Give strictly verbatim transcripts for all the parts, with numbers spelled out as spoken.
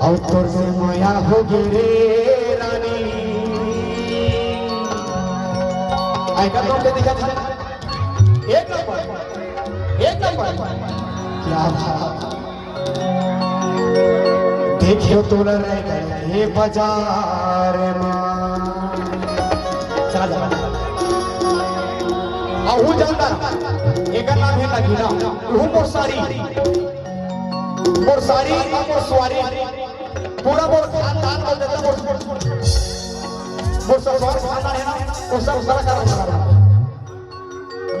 अउ तोर से मया होगे रे रानी। आय का गाँव के दिखा था? एक नंबर, एक नंबर। क्या बात। देखियो तोला रह गए बाजार में। चला जा। अहू जानता, एकर नाम हे नगीना। उहू मोर सारी, मोर सारी अउ मोर सुवारी। पूरा मोर खानदान बोल देता, मोर, मोर सब खानदान हे ना, वो सब सारा सारा सारा।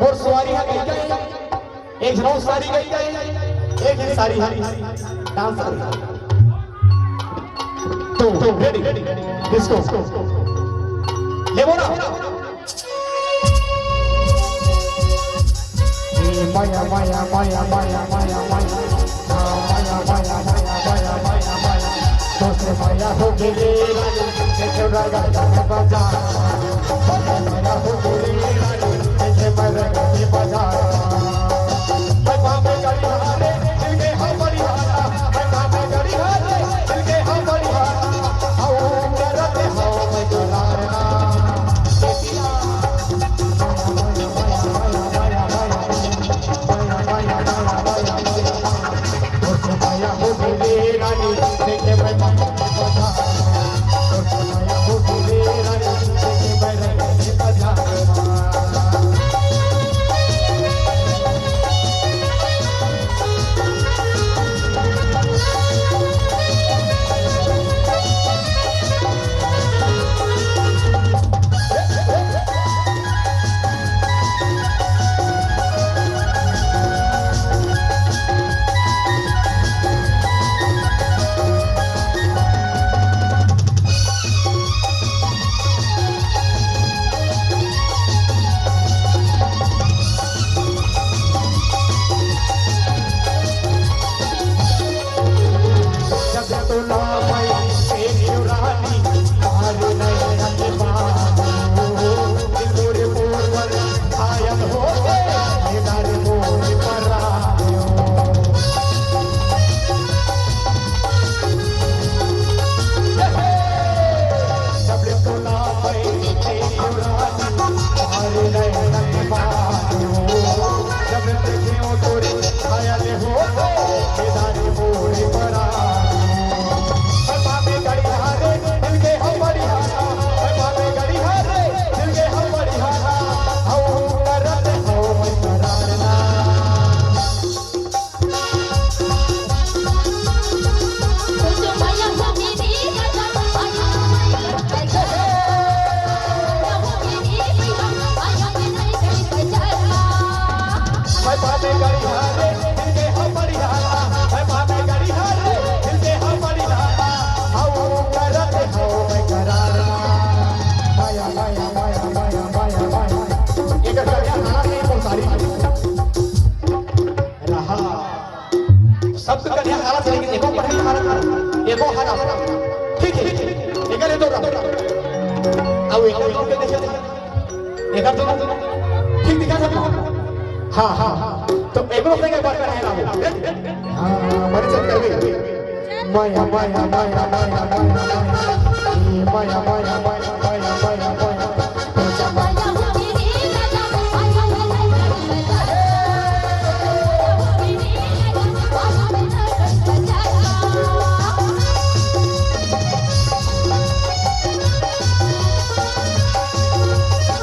मोर सुवारी हे, गई, गई। एक झन अउ सारी गई, एक झन सारी हरी, डांस करी। तो, तो, रेडी, डिस्को। ले बोला। ए माया, माया, माया, माया, माया, माया। हाँ, माया, माया, माया, माया, माया, माया। तोर से मया होगे रे रानी, देखे रंगा के बाजार। तोर से मया होगे रे रानी, देखे मैं रंगा के बाजार। मैं पापे गड़ी हारे, दिल के हम बड़ी हारा। मैं पापे गड़ी हारे, दिल के हम बड़ी हारा। आओ, करते हो, मैं करार ना। एकर कन्या हालत नहीं पहुंचारी। रहा। सबके कन्या हालत है, लेकिन एको पढ़े हालत, एको हालत। ठीक है, एकर ले दो रहा। अब एकर दो के देखे, एकर दो ठीक दिखा था। हाँ, हाँ, हाँ। तो एगो से एक बार कन्या ना हो। हाँ, बड़े चल कर गई। माया, माया, माया, माया, माया, माया। ये माया, माया, माया, माया, माया।